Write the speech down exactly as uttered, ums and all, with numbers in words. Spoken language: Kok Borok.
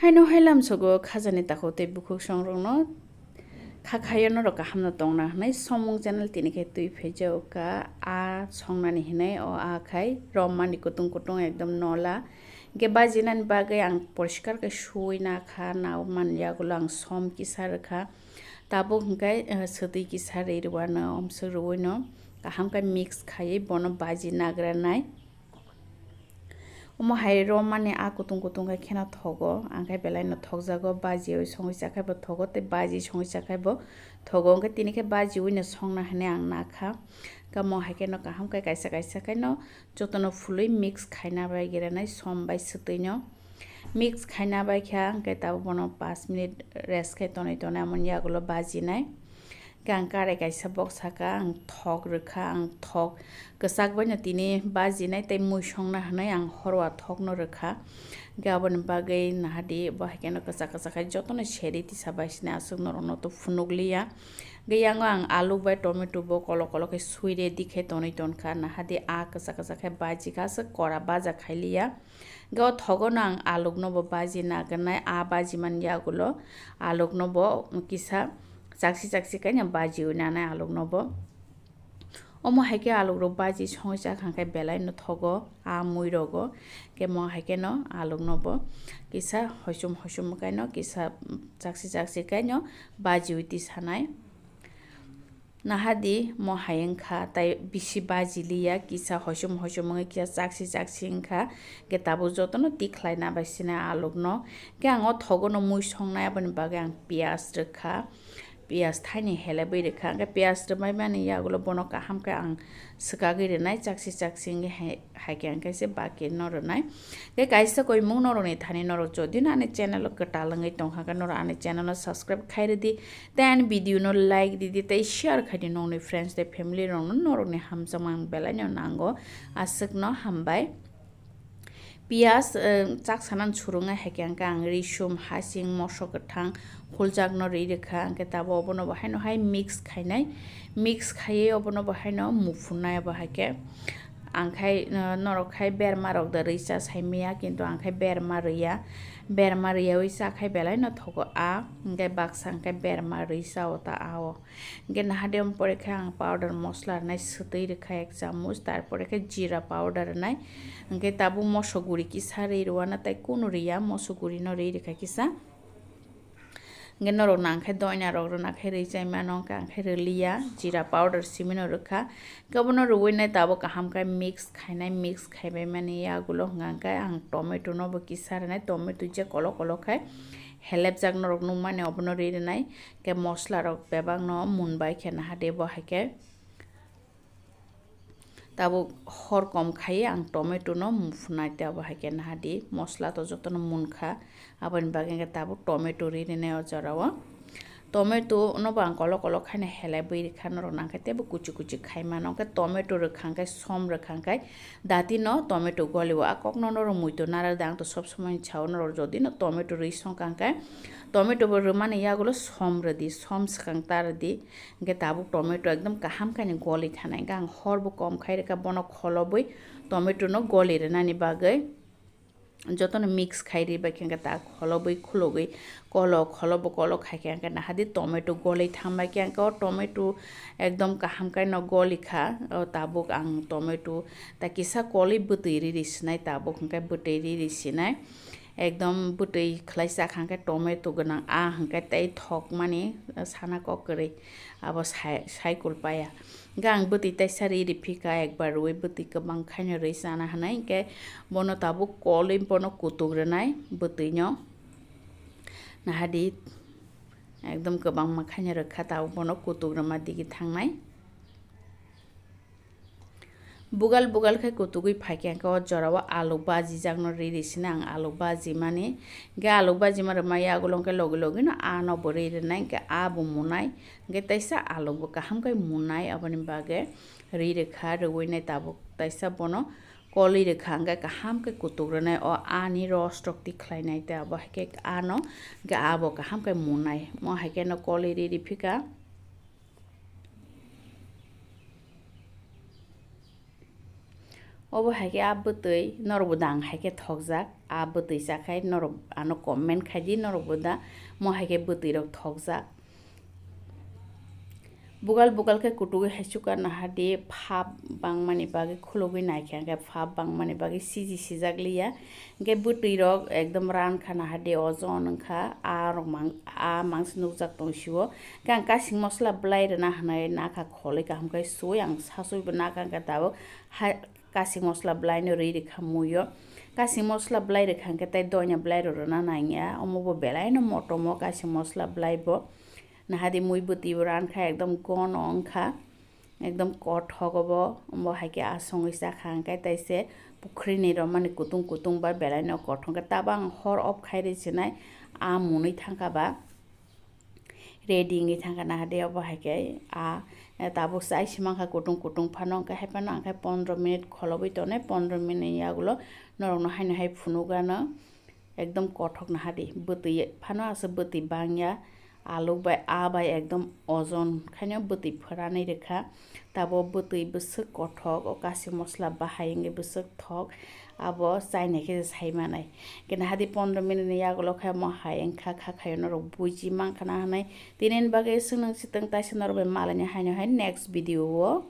Haino hai lamsogo khajani takhuk tei bukhuk songrokno kha khaio norok kahamno tongna hwnwi Somung channel tini khe twi phaijago ka a songnani hwnwi. O a khai romani kutung kutung ekdom nola. Hwnkhe bajinani bagwi ang poriskar khe suwi nakha, nao man yagulo ang som kisa rwkha. Tabuk hwnkhe, eh, swtwi kisa ri rwano, omswk rwino kaham khe mix khaiwi bono baji nagranai. Omo hai romani a kutung kutung khe kheno thogo, ang khe belai no thokjago, bajiwi songwi chakhai bo thogo tei baji songwi chakhai bo thogo, hwnkhe tini khe bajiwi no songna hwnwi ang nakha. Omo hai kheno kaham khe kaisa kaisa kheno jotono phulwi mix khaina bai granai som bai swtwi no. Mix khaina bai kha, hwnkhe tabuk bono pash minute rest khai tonwi tonwi amoni yagulo bajinai. Hwnkhe ang karai kaisa boksaka, ang thok rwkha, ang thok kwchak baino tini bajinai tei mui songna hwnwi ang horwa thokno rwkha. Hwnkhe aboni bagwi nahadi bo hai kheno kwchak kwchak khai jotono seri tisa bai sini aswk norokno to phunukliya. Hwnkhe yango ang alu bai tomato bo kolok kolok khe sui ready khe tonwi tonkha, nahadi a kwchak kwchak khe bajikha, aswk kora baja khailiya. Hwnkhe o thogono ang alukno bo baji nagwnai, a baji man yagulo alukno bo kisa chaksi chaksi khe no bajiwi nanai alukno bo. Omo hai khe alukrok baji songwi chakha khe belai no thogo a mui rogo. Khe mo hai kheno alukno bo kisa hoichum hoichum khe no kisa chaksi chaksi khe no bajiwi tisanai. Nahadi mo hai wngkha, tai bisi baji liya, kisa hoichum hoichum wngwi kisa chaksi chaksi wngkha, hwnkhe tabuk jotono tikhlai na bai sini alukno. Hwnkhe ang o thogono mui songnai, aboni bagwi ang piyaj rwkha, piyaj thaini helebwi rwkha, hwnkhe piyaj rwmai mani yagulo bono kaham khe ang swkagwi rwnai, chaksi chaksi wngwi hai. Hai khe ang khe se baki no rwnai. Tei kaisa koimung norokni thani norok jodi no ani channel o kwtal wngwi tongkha khe norok ani channel no subscribe khai rwdi. Tei ani video no like rwdi tei share khai di nokni friends tei family rok no norokni hamjakma ang belai no nango. Aswk no hambai. Piyaj, eh, chak sanan surungnai hai khe ang khe ang risum, hasing, moso kwthang, khuljak no ri rwkha. Ang khe tabuk obono bo haino hai mix khainai. Mix khaiwi obono bo haino muphunai obo hai khe. Ang khai, uh, norok khai berma rok da rwi cha sai maya, kintu ang khai berma rwiya. Berma rwiyawi cha khai belai no thogo a, hwnkhe baksa hwnkhe berma rwi cha o ta a o. Hwnkhe nahadi omo pore khe ang powder mosla rwnai swtwi rwkha ek chamuch, tarpore khe jira powder rwnai. Hwnkhe tabuk moso guri kisa rwi rwna tei kunu rwiya, moso guri no rwi rwkha kisa. Hwnkhe norok nang khe doina rok rwna khe rwi chai mano, hwnkhe ang khe rwliya, jira powder simi no rwkha. Hwnkhe obono rwui nai tabuk kaham khe mix khainai, mix khaibai mani yagulo hwnkha hwnkhe ang tomato no bo kisa rwnai, tomato je kolok kolok khai helep jak norok nukmani obono rwi rwnai. Hwnkhe mosla rok bebak no mun bai khe nahadi bo hai khe. Tabuk hor kom khai ang tomato no muphunai tei abo hai khe nahadi mosla to jotono munkha, aboni bagwi hwnkhe tabuk tomato ri rwnai o jora o. Tomato no bo ang kolok kolok khaina helebwi rwkha, norok nang khe teibo kuchi kuchi khai mano, hwnkhe tomato rwkha hwnkhe som rwkha hwnkhe dati no tomato goli o. A kok no norok muitu nara da, ang to sob somoi sao norok jodi no tomato rwi songkha hwnkhe tomato bo rwmani yagulo som rwdi, som swkang ta rwdi. Hwnkhe tabuk tomato ekdom kaham khaini goli thanai. Hwnkhe ang hor bo kom khai rwkha, bono kholobwi tomato no goli rwnani bagwi jotono mix khai ri bai khe hwnkhe ta kholobwi khulugwi kolo kholobo kolo khai khe hwnkhe nahadi tomato goli thang bai khe hwnkhe o tomato ekdom kaham khaino goli kha. O tabuk ang tomato ta kisa kolwi bwtwi ri ri sinai, tabuk hwnkhe bwtwi ri ri sinai. Ekdom bwtwi khlai cha kha hwnkhe tomato gwnang a hwnkhe tei thok mani sana kok kwrwi abo sai, sai kul paya. Hwnkhe ang bwtwi taisa ri ri phika, ekbar rwui bwtwi kwbang khaino rwi chana hwnwi, hwnkhe bono tabuk kolwi bono kutuk rwnai bwtwi no. Nahadi ekdom kwbangma khaino rwkha, tabuk bono kutuk rwma digi thangnai. Bugal bugal khe kutugwi phaikhe hwnkhe o jorao alu bajijakno ri ri sina ang alu bajimani. Hwnkhe alu bajima rwmani yagulo hwnkhe logi logi no ano bo ri rwnai, hwnkhe a bo munai. Hwnkhe taisa alu bo kaham khe munai, aboni bagwi ri rwkha, rwui nai tabuk taisa bono kolwi rwkha, hwnkhe kaham khe kutuk rwnai o ani ros rok tikhlai nai tei abo hai khe ano hwnkhe a bo kaham khe munai. Mo hai kheno kolwi ri ri phika. Obo hai khe a bwtwi norokbo da ang hai khe thokjak, a bwtwi chakhai norok ano comment khaidi, norokbo da mo hai khe bwtwi rok thokjak. Bugal bugal khe kutugwi hai chukar nahardi, phap bangmani bagwi khulugwi naikha, hwnkhe phap bangmani bagwi siji sijak liya. Hwnkhe bwtwi rok ekdom rankha nahardi, ojon wngkha, a rok mang-, a mangsa nukjak tong sio. Hwnkhe ang kasing mosla bwlai rwna hwnwi nakha kholwi kaham khe suwi ang sasoibo nakha, hwnkhe tabuk hai kasing mosla bwlai no rwi rwkha muio. Kasing mosla bwlai rwkha hwnkhe tei doina bwlai rok rwna nangya, omo bo belai no motom o kasing mosla bwlai bo. Nahadi mui bwtwi bo rankha ekdom gono wngkha, ekdom kothok obo, omo hai khe asongwi chakha hwnkhe tei se pukhrini romani kutung kutung ba belai no kothok khe tabang hor off khai rw sinai a munwi thangkha ba. Ready wngwi thangkha nahadi obo hai khe a, e, tabuk chai si mankha kutung kutung phano, hwnkhe hai phano ang khe pondro minute kholobwi tongnai, pondro minute ni yagulo norokno haino hai phunukgano ekdom kothok nahadi bwtwi phano aswk bwtwi bangya, aluk bai a bai ekdom ojon khaino bwtwi phwranwi rwkha. Tabuk bwtwi bwswk kothok, o kasing mosla bahai wngwi bwswk thok, abo chainai khe sai manai. Khe nahadi pondro minute ni yagulo khe omo hai wngkha, kha khaio norok buji mankha na hinwi. Tini ni bagwi swngnangsitwng taisa norok bai malaina haino hai next video o.